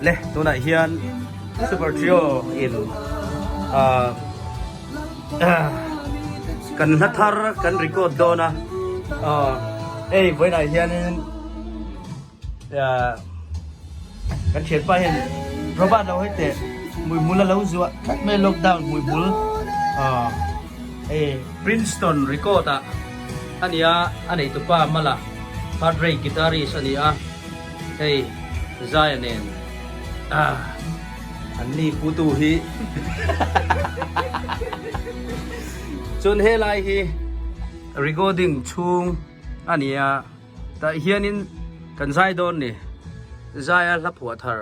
Le tunah hian Super Trio in ah kan hla thar kan record dawn a ah hei vawiinah hianin kan thianpa hian Robert lo hei teh hmuihmul a lo zuah tlat mai lockdown hmuihmul ah hei Princeton record ah a ni a a neitupa Mala Heartbreak guitarist a ni a hei Zaya nen ah an ni putu hi chuan helai hi recording chhung a ni a. Tah hianin kan zai dawn ni. Zai a hla phuah thar.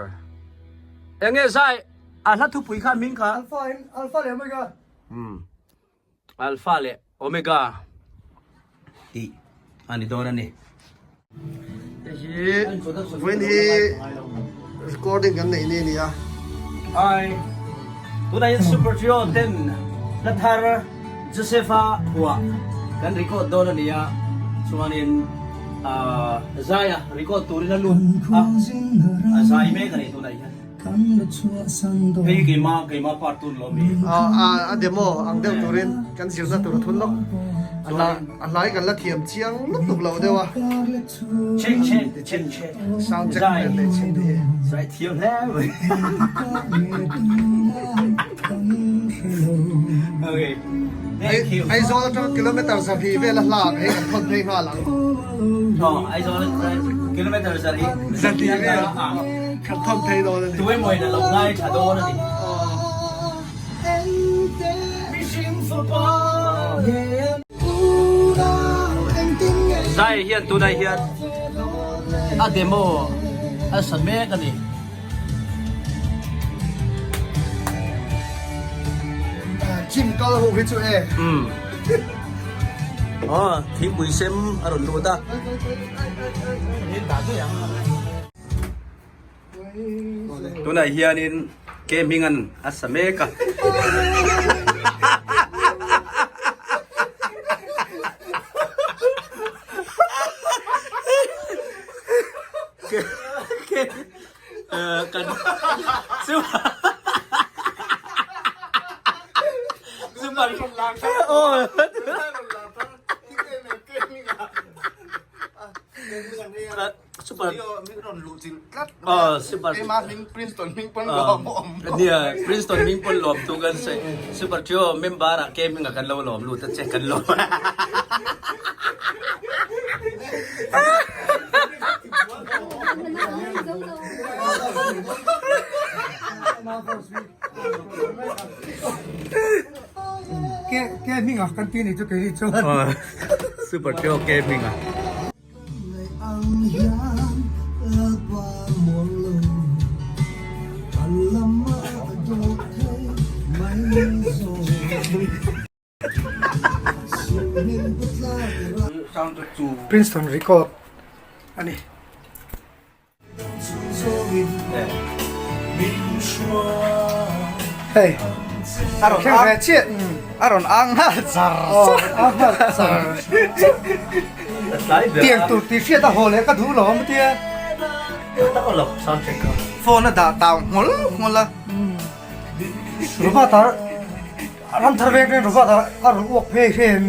Eng nge zai a hla thupui kha hming kha? Alpha in Alpha leh Omega. Umm Alpha leh Omega tih a ni dawn a ni. Hei hi vawiin hi recording kan neih ni a ni a. Hi. Tunah hian Super Trio ten hla thar Joseph-a phuah kan record dawn a ni a, chuanin ahh Zaia record turin a lut a, a zai mek a ni tunah hian. Hei hi keima keima part tun lo mi. Aw a demo ang deuh turin kan zirna tur a thun lawk. A hla a hlai kan la thiam chiang lutuk lo deuh a. Check check check check. Sound check vel leh chin te hi. Zai thiam hle mai. Okay. Thank you. Aizawl atang kilometer 200 vel a hlak hei kan thawn phei nghal ang. Aw Aizawl kilometer 200. 200 vel kan thawn phei dawn a ni. Tuemaw in a lo ngai tha dawn a ni. Zai hian tunah hian a demo a sa mek a ni. Gym kal ho hi chu e. Umm. Aw thingpui sem a rawn lut a. Tunah hianin ke hmingan a sa mek a. Kan Princeton hming pawn lawm tu kan sawi Super Trio member ah ke hming ah kan lo lawm lut a che kan lawm. Ke ke hming ah kan ti ni chu kei chuan. Super Trio ke hming ah. Princeton record a ni. Hei thleng ve chiah a rawn ang nghal char ang nghal char tiang tur tih hriat a haw leh ka duh lo a tia phone a dah tau nghawlh nghawlh a Robert a Ram thar veng veng Robert a a rawn uak phei hre in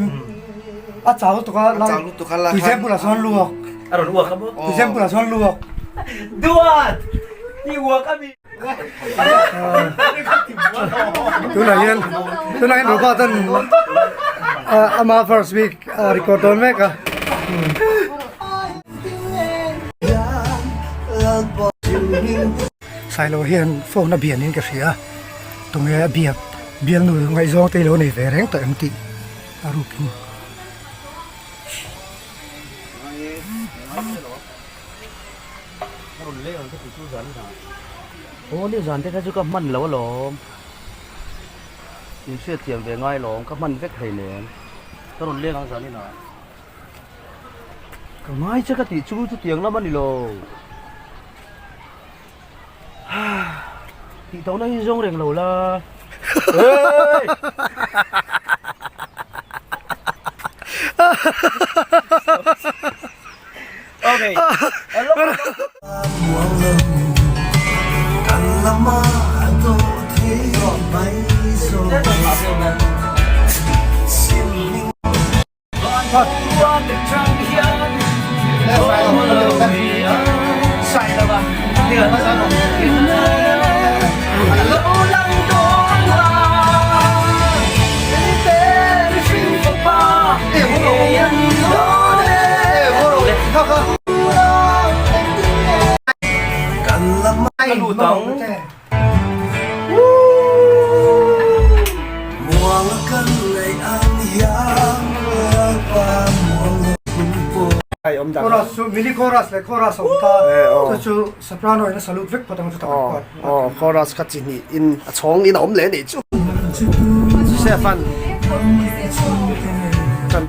a chau lutuk a A chau lutuk a la Tuizem bulah chuan luak A rawn uak a maw? Tuizem bulah chuan luak Duat! I uak a mi? Tunah hian tunah hian Robert an ama first week a record dawn mek a. Sailo hian phone a bian in ka hria a, tunge a biak bialnu ngaihzawng te ilo nei ve reng tawh em tih a rukin. Aw ni zan te kha chu ka hman lo alawm, in hriatthiam ve ngai lawm ka hman vek thei nen ka rawn leng ang zan inah. Ka ngai che ka tih chu chutiang lam a ni lo. Tih tawhna hi zawng reng lo la. Hey! Okay. Ka lut ang. Chorus chu mini chorus leh chorus a awm ta chu chu soprano in a salute vek phawt ang chu tak an kuat. Aw chorus kha chi hnih in a chhawng in a awm leh anih chu. Chef an tan.